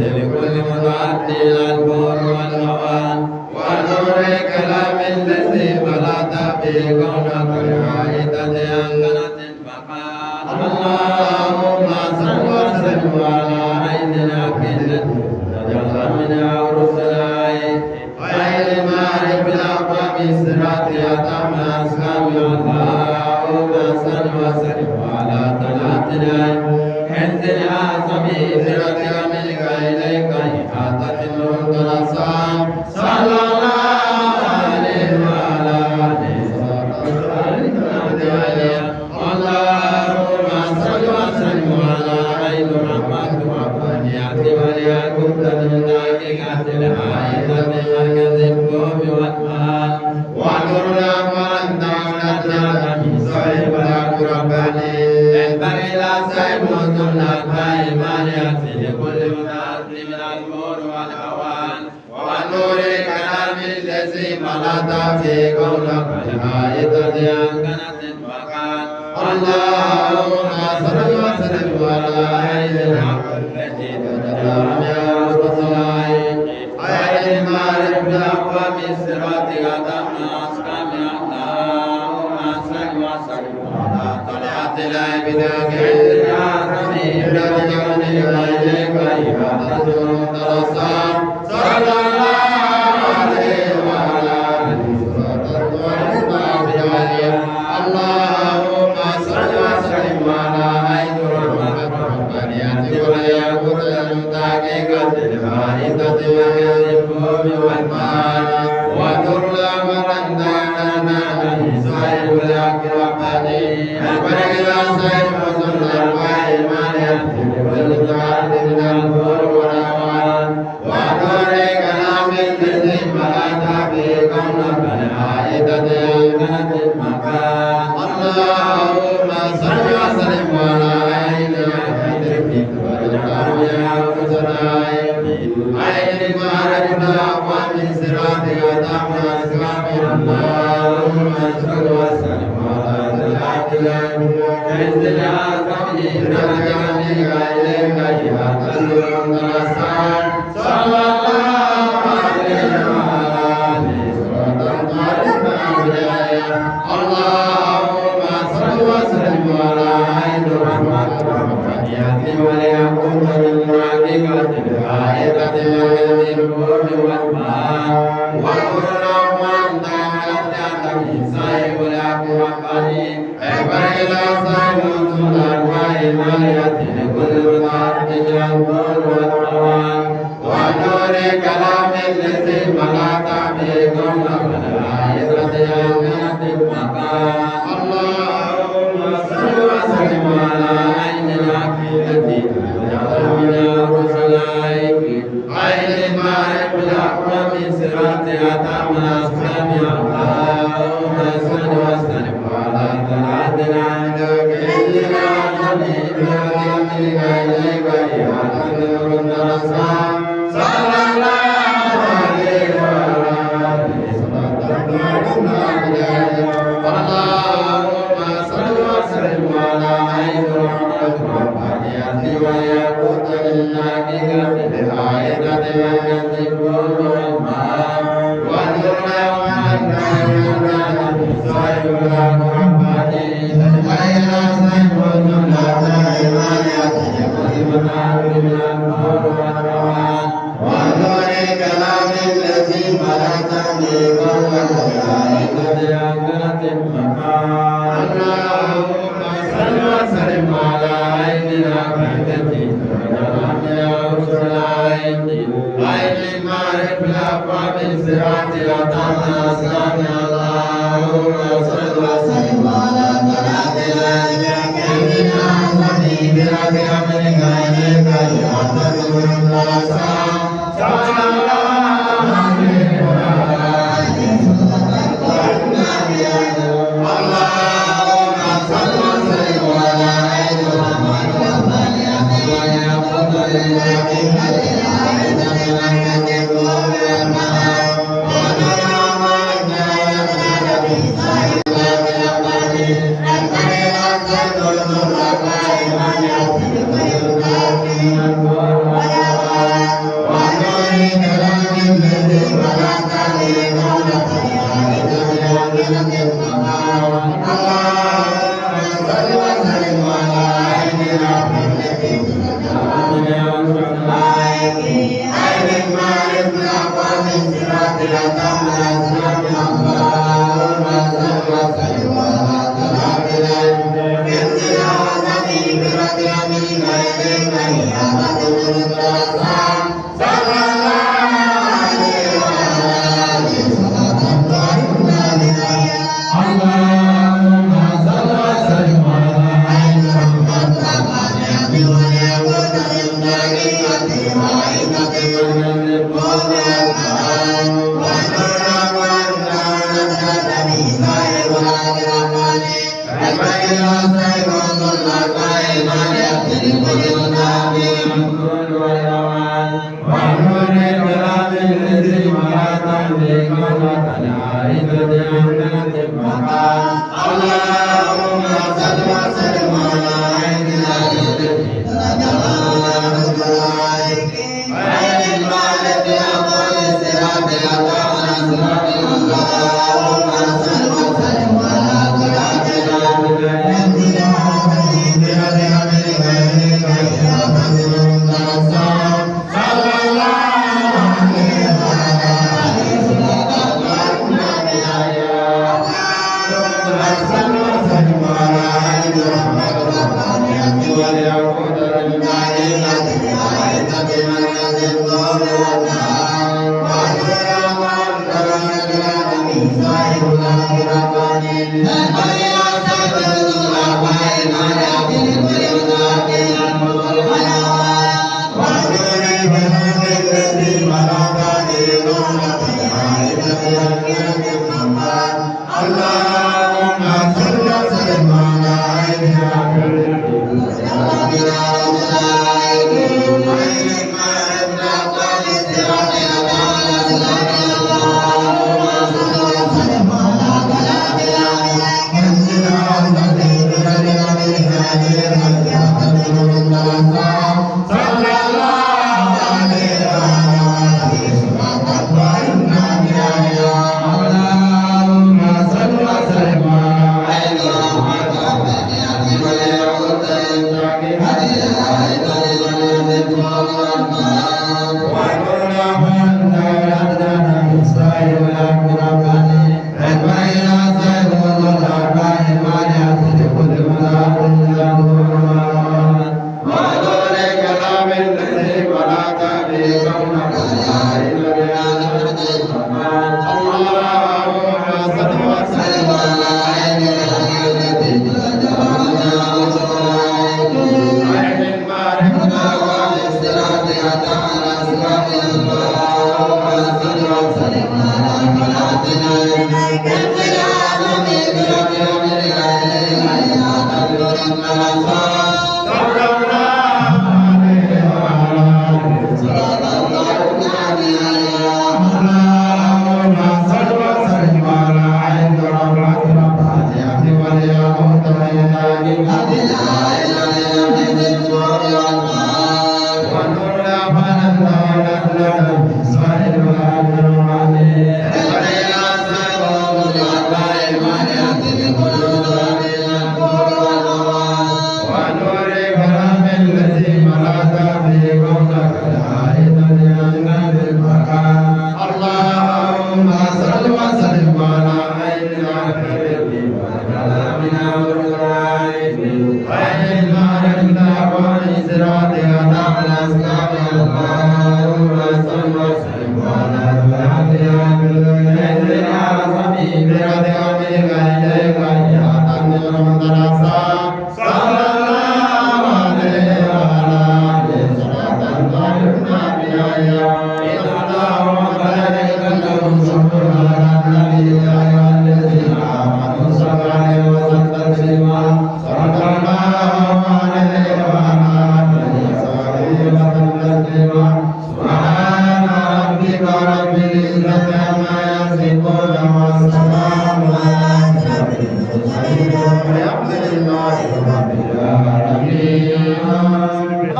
لكل متعدي البور والهوان ونور كلام الذي بلغت به كونك العائدة أنكنة فقال اللهم صل وسلم على عين العقيدة تجلى منها رسلاي غير المعرف الأقوام الصراط أتم الأسلام. اللهم صل وسلم على طلعة العين حز الأعظم سرة منك إليك إحاطة المنترسان صلى الله عليه وعلى آله. اللهم صل وسلم على عين رحمة ربانية وليكن من حقيقة العائلة مركز القوم والمال ونورنا ورندنا من صاحب رباني البر صاحب لكل متعدي من النور والهوان ونور الكلام الذي ملأت في قولك الحائطة أنكنة وقال اللهم صل وسلم على عين الحق التي تجلى منها رسلاي غير المعرف الأقوام الصراط أتم الأسلام. اللهم صل وسلم على طلعة العبد صلى الله عليه وعلى آله. اللهم صل وسلم على عين رحمة ربانية والياقوت المتحققة الفائدة والقوم والمال ونور ورندانا صاحب الحق رباني البركة صاحب الأرواح المالية والمتعدد من النور والأوان ونور كلام الذي ملأت به كونك العائدة أنكنة المكان. اللهم صل وسلم على عين عين المعرفة الأقوام الصراط أتم الأسلام. اللهم صل وسلم على طلعة عز الأعظم إليك إحاطة المنترسان صلى الله عليه وعلى آله. اللهم صل وسلم على عين رحمة ربانية وليكن من حقيقة العائدة والقوم والمال ونورنا صاحب الحق رباني البر صاحب الأرواح المالية لكل متعدد النور والهوان ونور كلام الذي ملأت به كونك العائدة أنكنة المكان. اللهم صل وسلم على عين العقيدة تجلى منها رسلاي عين المعرف الأقوام الصراط أتم الأسلام. اللهم صل وسلم على طلعة العين صلى الله عليه وعلى آله. اللهم صل وسلم على عين رحمة ربانية والياقوت للحقيقة العائدة والقوم والمال ونورنا وعندنا صاحب رباني غير صاحب من النور والهوان ونور الكلام الذي ملأت به قولك العائدة أنكنة المكان. اللهم صل وسلم على عين العقيدة تجلى منها رسلاي عين المعرف الأقوام الصراط أتم الأسلام. اللهم صل وسلم على طلعة العين منك إليك إحاطة المنترسان صلى الله عليه وعلى آله. اللهم صل وسلم على عين رحمة ربانية والياقوت للحقيقة العائدة مركز القوم والمال ونور صاحب الرباني البر صاحب الأرواح المالية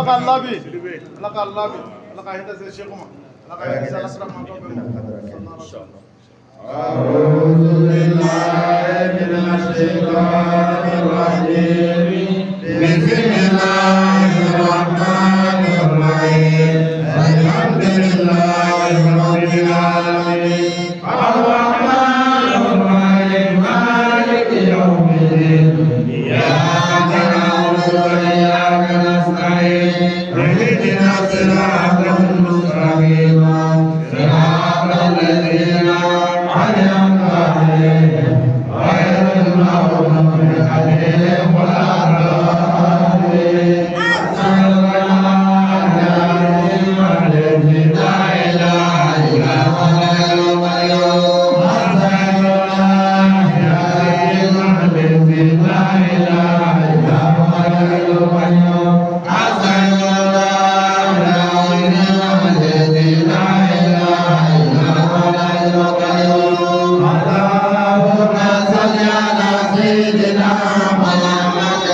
Ala k'a labi, Ala k'a labi, Ala ka hinɛ se Seku ma, Ala ka hinɛ se Ala ma. أعوذ بالله من الشيطان الرجيم. بسم الله الرحمن الرحيم. الحمد لله رب العالمين. الرحمن الرحيم. مالك يوم الدين. إياك نعبد وإياك نستعين. اهدنا الصراط المستقيم. صراط الذين أنعمت عليهم غير المغضوب عليهم ولا الضالين. لا إله إلا هو القيوم. لا إله إلا هو القيوم. لا إله إلا هو القيوم. اللهم صل على سيدنا محمد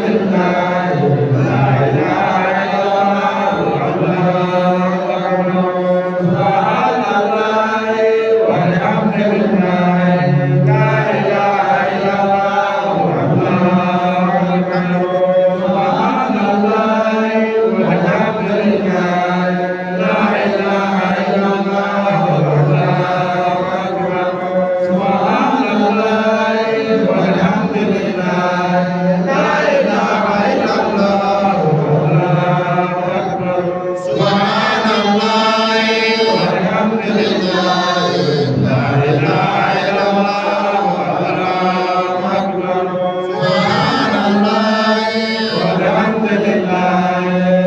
لله لا إله إلا الله الله أكبر سبحان الله والحمد لله لا إله إلا الله الله أكبر سبحان الله والحمد لله لا إله إلا الله الله أكبر سبحان الله والحمد لله لا إله إلا الله الله أكبر سبحان الله والحمد لله لا إله إلا الله الله أكبر سبحان الله والحمد لله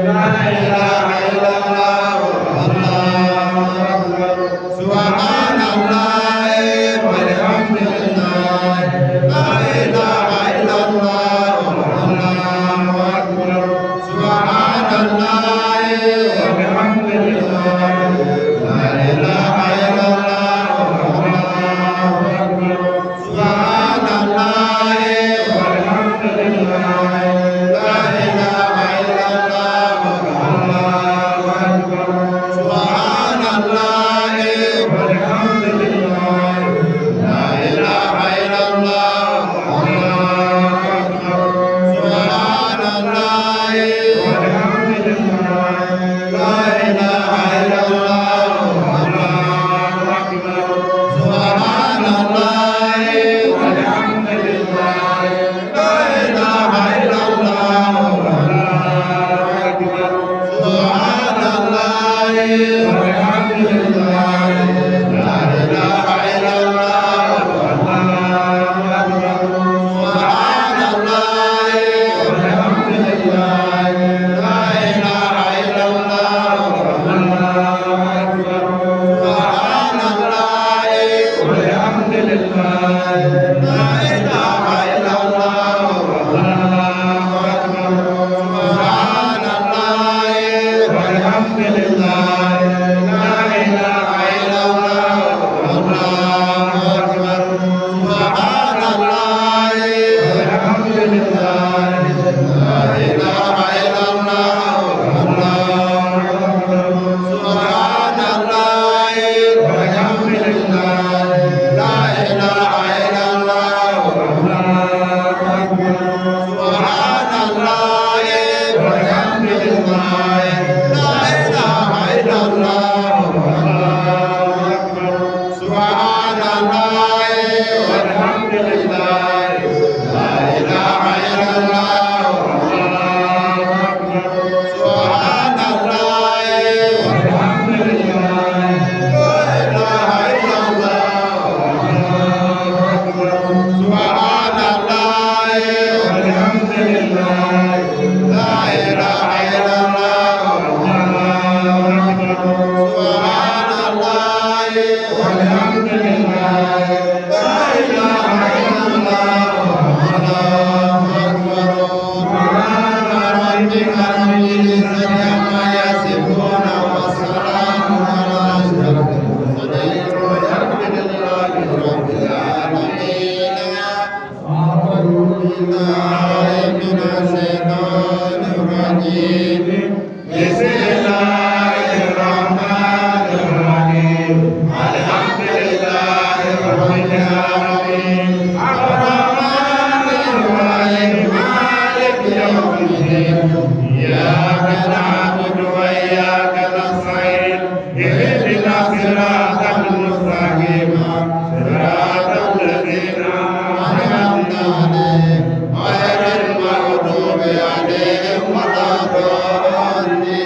لا إله إلا الله الله أكبر سبحان الله والحمد لله لا إله إلا الله الله أكبر سبحان الله والحمد لله لا إله إلا الله الله أكبر سبحان الله والحمد لله لا إله إلا الله الله أكبر سبحان الله والحمد لله لا إله إلا الله الله أكبر سبحان الله والحمد لله لا إله إلا الله الله أكبر سبحان الله والحمد لله لا إله إلا الله الله أكبر سبحان الله والحمد لله لا إله إلا الله الله أكبر سبحان الله والحمد لله لا إله إلا الله الله أكبر سبحان الله والحمد لله لا إله إلا الله الله أكبر سبحان الله والحمد لله لا إله إلا الله الله أكبر سبحان الله والحمد لله لا إله إلا الله الله أكبر سبحان الله والحمد لله لا إله إلا الله الله أكبر سبحان الله والحمد لله لا إله إلا الله الله أكبر سبحان الله والحمد لله لا إله إلا الله الله أكبر سبحان الله والحمد لله لا إله إلا الله الله أكبر سبحان الله والحمد لله لا إله إلا الله الله أكبر سبحان الله والحمد لله لا إله إلا الله الله أكبر سبحان ربك رب العزة عما يصفون وسلام على المرسلين والحمد لله رب العالمين. أعوذ بالله من الشيطان الرجيم. بسم الله الرحمن الرحيم. الحمد لله رب العالمين الرحمن الرحيم مالك يوم الدين إياك نعبد وإياك نستعين اهدنا الصراط المستقيم صراط الذين أنعمت عليهم غير المغضوب عليهم ولا الضالين.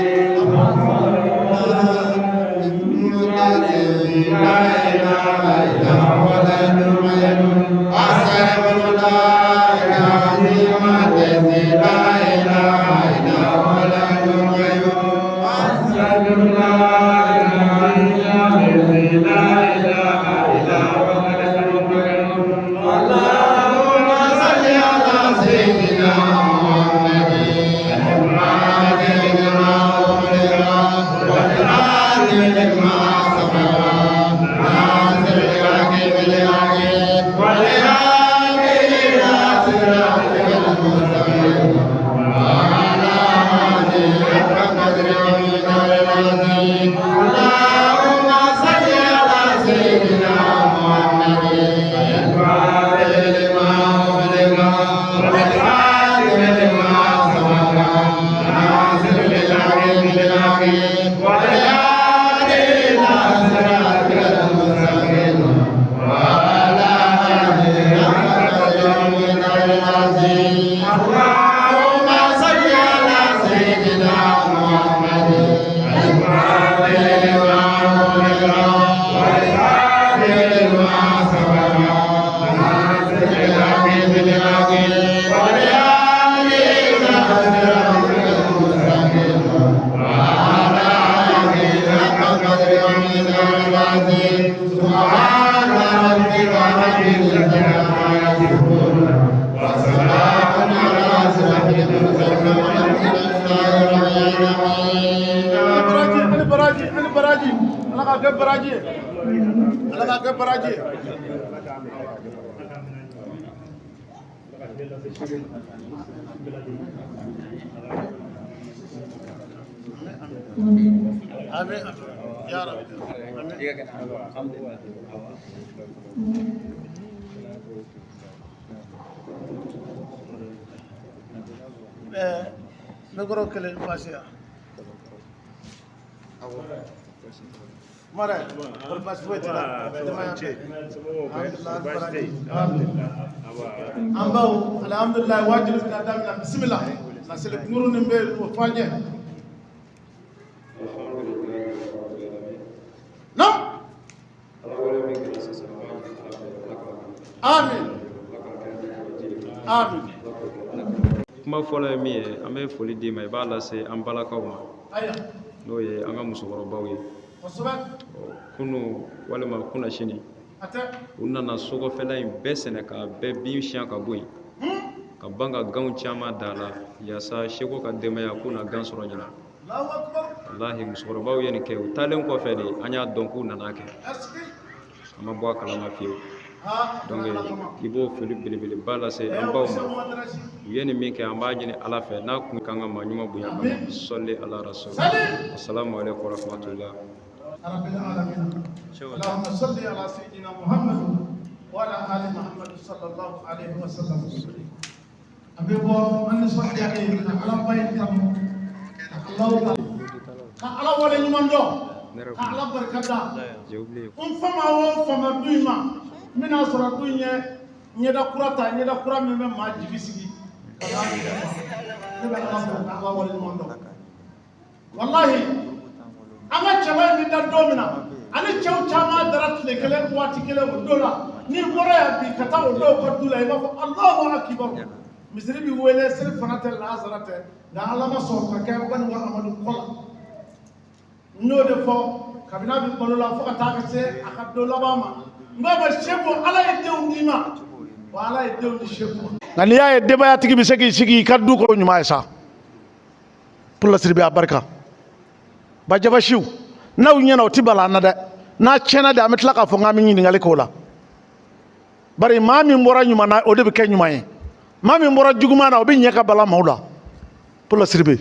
لا إله إلا هو الحي القيوم أستغفر الله العظيم الذي لا إله إلا هو الحي القيوم أستغفر الله العظيم الذي لا إله إلا هو الحي القيوم. اللهم صل على سيدنا العظيم. اللهم صل على سيدنا محمد الفاتح لما أغلق والخاتم لما سبق ناصر الحق بالحق والهادي إلى صراطك المستقيم وعلى آله حق قدره ومقداره العظيم. سبحان ربك رب العزة عما يصفون وسلام على أشرف المرسلين والحمد لله رب العالمين. Baraji ani baraji ani baraji, Ala k'a kɛ baraji ye, Ala k'a kɛ baraji ye. Amin ya Rabbi, amin. Micro kelen baasi ya. Mara, kɔri baasi foyi t'i la. Denbaya bɛɛ. Alhamdulilayi, baraji. Alhamdulilayi. An baw, alhamdulilayi, wajibi bɛna daminɛ. Bisimila. Laseli kunkurunin bɛ yen, o fɔ an ye. Nam. Amin. Amin. Kuma fɔlɔ ye min ye, an bɛ foli d'i ma, i b'a lase an balakaw ma, Ayiwa. n'o ye an ka musokɔrɔbaw ye. Kosɛbɛ. Kunu walima kunna sini, A tɛ. u nana sokɔfɛla in bɛɛ sɛnɛ k'a bɛɛ bin siɲɛ ka bɔ yen, ka ban ka ganw caman da la, yaasa seko ka denbaya k'u na gan sɔrɔ ɲina. Allahu akbar. Walahi, musokɔrɔbaw ye nin kɛ. U taalen kɔfɛ de an y'a dɔn k'u nana kɛ. Est-ce que An ma bɔ a kalama fiyewu. Ha. Donc i b'o foli belebeleba lase an baw ma. U ye nin min kɛ, an b'a ɲini Ala fɛ n'a kun kan ka maa ɲuman bonya kama. Sɔli ala rasul. Assalamu alaikum warahmatullah. رب العالمين. اللهم صل على سيدنا محمد وعلى آل محمد صلى الله عليه وسلم. An bɛ bɔ an nisɔndiyalen ka Ala ba in kanu, ka Alahu ka Ala wale ɲuman dɔn, ka Ala barika da. J'ai oublié. N fama o fama du in ma, n bɛna sɔrɔ du in ye ɲɛda kura ta, ɲɛda kura min bɛ maa jigi sigi ka taa nin ma. Ne bɛ Ala fo ka Ala wale ɲuman dɔn. Walahi, an ka cɛba in bɛ da don min na, ani cɛw caman dara tile kelen waati kelen o don la, n'i bɔra yan bi ka taa o dɔw ka du la, i b'a fɔ Alahu akibaru. Misiri bi wele, seli fana tɛ, lahasara tɛ, nka Ala ma sɔn ka kɛ Banikɔ Amadu kɔ la. N y'o de fɔ kabini a bɛ balo la fo ka taa ka se a ka don laban ma. N b'a fɔ Seku, Ala ye denw d'i ma, wa Ala ye denw di Seku ma. Nka n'i y'a ye denbayatigi bɛ se k'i sigi i ka du kɔnɔ ɲuman ye sa, pour la siribe a barika bajabasiw n'aw ɲɛna, o ti bala an na dɛ. N'a tiɲɛna de, an bɛ tila k'a fɔ k'an bɛ ɲininkali k'o la. Bari maa min bɔra ɲuman na, o de bɛ kɛ ɲuman ye. Maa min bɔra juguman na, o bɛ ɲɛ ka bala maaw la. Pour la siribe,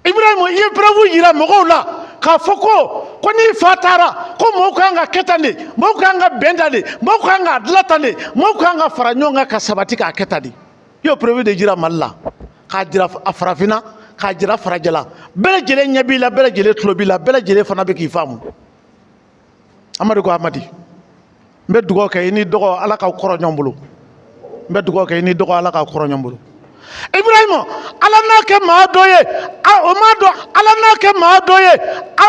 Ibrahim, i ye preuve yira mɔgɔw la k'a fɔ ko n'i fa taara, ko mɔgɔw kan ka kɛ tan de, mɔgɔw kan ka bɛn tan de, mɔgɔw kan ka dilan tan de, mɔgɔw kan ka fara ɲɔgɔn kan ka sabati k'a kɛ tan de. I y'o preuve de jira Mali la, k'a jira a farafinna, k'a jira farajɛla. Bɛɛ lajɛlen ɲɛ b'i la, bɛɛ lajɛlen tulo b'i la, bɛɛ lajɛlen fana bɛ k'i faamu. Amadu ko Amadi, n bɛ dugawu kɛ i ni dɔgɔ, Ala k'aw kɔrɔ ɲɔgɔn bolo. N bɛ dugawu kɛ i ni dɔgɔ, Ala k'aw kɔrɔ ɲɔgɔn bolo. Ibrahima, Ala n'a kɛ maa dɔ ye, o m'a dɔn Ala n'a kɛ maa dɔ ye,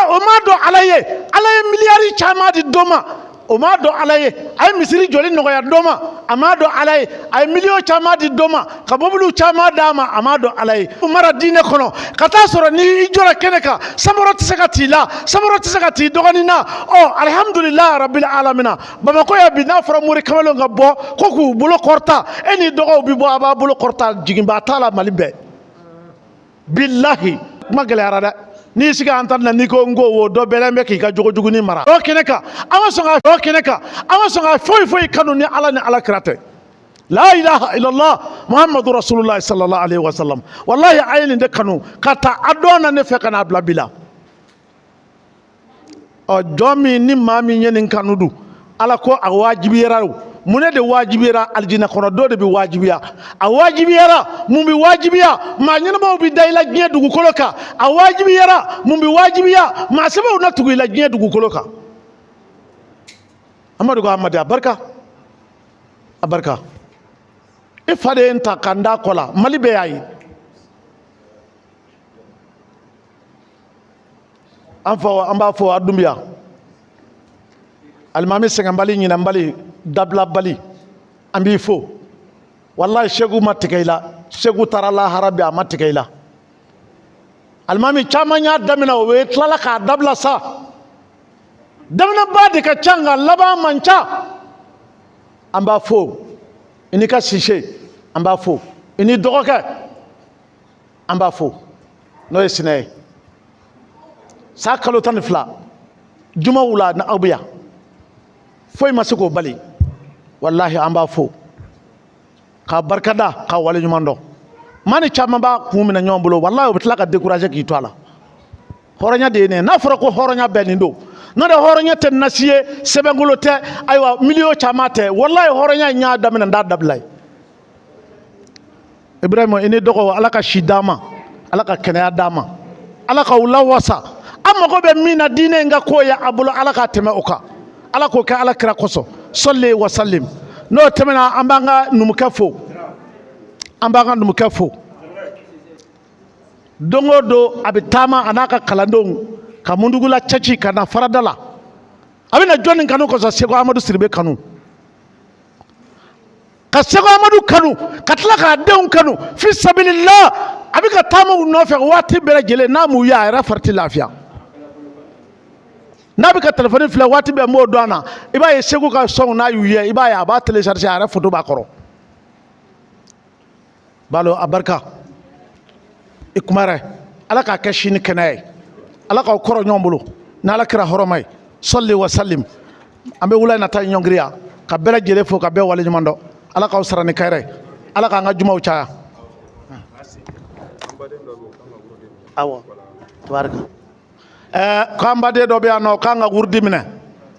o m'a dɔn Ala ye. Ala ye miliyari caman di dɔ ma, o m'a dɔn Ala ye. A ye misiri jɔli nɔgɔya dɔ ma, a m'a dɔn Ala ye. A ye miliyɔn caman di dɔ ma, ka mobiliw caman d'a ma, a m'a dɔn Ala ye. O mara diinɛ kɔnɔ ka taa sɔrɔ ni i jɔra kɛnɛ kan, samɔrɔ tɛ se ka t'i la, samɔrɔ tɛ se ka t'i dɔgɔnin na. Ɔ, alihamudulilayi rabil alamina. Bamakɔ yan bi, n'a fɔra mori kamalenw ka bɔ ko k'u bolo kɔrɔta, e ni dɔgɔw bi bɔ, a b'a bolo kɔrɔta, jiginba t'a la. Mali bɛɛ, bilahi, kuma gɛlɛyara dɛ. N'i sigi an ta na, n'i ko n ko wo dɔ bɛlɛn bɛ k'i ka jogo juguni mara o kɛnɛ kan. An ma sɔn ka o kɛnɛ kan, an ma sɔn ka foyi foyi kanu ni Ala ni Ala kira tɛ. La ilaha illallah Muhammadu rasulullah sallallahu alaihi wasallam. Wallahi, a ye nin de kanu ka taa a dɔn na ne fɛ ka n'a bila bi la. Ɔ, jɔn min ni maa min ye nin kanu dun, Ala ko a wajibiyara. O mun de wajibiyara? Alijinɛ kɔnɔ dɔ de bɛ wajibiya. A wajibiyara mun bɛ wajibiya? Maa ɲɛnamaw bɛ da i la diɲɛ dugukolo kan. A wajibiyara mun bɛ wajibiya? Maa sɛbɛw na tugu i la diɲɛ dugukolo kan. Amadu ko Amadi, a barika, a barika. E fa de ye n ta ka n d'a kɔ la, Mali bɛɛ y'a ye. An fa, an b'a fɔ a Dunbiya, alimami sɛgɛnbali, ɲinɛnbali, dabilabali, an b'i fo. Walahi Segu ma tigɛ i la, Segu taara lahara bi, a ma tigɛ i la. Alimami caman y'a daminɛ, o ye tilala k'a dabila sa. Daminɛba de ka ca, nka laban man ca. An b'a fo i n'i ka sise, an b'a fo i n'i dɔgɔkɛ, an b'a fo n'o ye sinɛ ye. San kalo 12 juma wula na aw bɛ yan, foyi ma se k'o bali. Walahi an b'a fo k'a barikada, k'a waleɲuman dɔn. Maa ni caman b'a kun minɛ ɲɔgɔn bolo, walahi o bɛ tila ka décourager k'i to a la. Hɔrɔnya de ye nin ye. N'a fɔra ko hɔrɔnya bɛɛ nin don, n'o tɛ hɔrɔnya tɛ nasi ye, sɛbɛnkolo tɛ, ayiwa miliyɔn caman tɛ. Walahi hɔrɔnya in y'a daminɛ, n t'a dabila ye. Ibrahima, i ni dɔgɔ, Ala ka si d'an ma, Ala ka kɛnɛya d'an ma, Ala k'aw lawasa. An mago bɛ min na diinɛ in ka ko ye a bolo, Ala k'a tɛmɛ o kan, Ala k'o kɛ Ala kira kosɔn. Sɔli wa salim. N'o tɛmɛna, an b'an ka numukɛ fo, an b'an ka numukɛ fo. Don o don a bɛ taama a n'a ka kalandenw ka Mundugula cɛci ka na farada la. A bɛ na jɔnni kanu kosɔn? Seko Amadu Sidibe kanu, ka Seko Amadu kanu, ka tila k'a denw kanu fi sabilillah. A bɛ ka taama u nɔfɛ waati bɛɛ lajɛlen. N'a m'u ye, a yɛrɛ fari tɛ lafiya. N'a bɛ ka telefɔni filɛ waati bɛɛ, n b'o dɔn a na. I b'a ye Segu ka sɔnw, n'a y'u ye, i b'a ye a b'a télécharger, a yɛrɛ photo b'a kɔrɔ. Balo a barika i kuma yɛrɛ, Ala k'a kɛ sini kɛnɛya ye, Ala k'aw kɔrɔ ɲɔgɔn bolo n'Ala kɛra hɔrɔma ye. Sɔli wa salim. An bɛ wula in na taa ɲɔngiri ka bɛɛ lajɛlen fo, ka bɛɛ waleɲuman dɔn. Ala k'aw sara ni kɛrɛ ye, Ala k'an ka jumaw caya. Awɔ, tabarika. K'an baden dɔ bɛ yan nɔ k'an ka wurudi minɛ.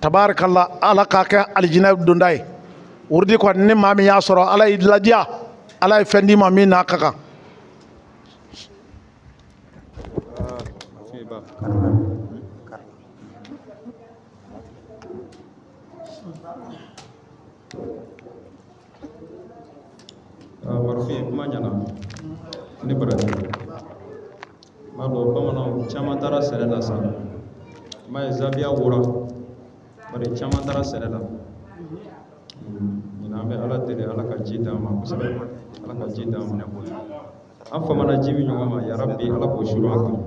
Tabarikala, Ala k'a kɛ alijinɛ donda ye. Wurudi kɔni, ni maa min y'a sɔrɔ, Ala y'i ladiya, Ala ye fɛn d'i ma min n'a ka kan. Marufin, kuma ɲɛna ne baraji. N b'a dɔn bamananw caman taara sɛnɛ la sa. N b'a ye zabiya wora, bari caman taara sɛnɛ la. Ɲinan an bɛ Ala deli, Ala ka ji d'an ma kosɛbɛ, Ala ka ji d'an ma. An famana ji min ɲɔgɔn ma, yarabi Ala k'o suru an kan,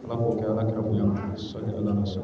Ala k'o kɛ Ala kira bonya sɔli ala rasul.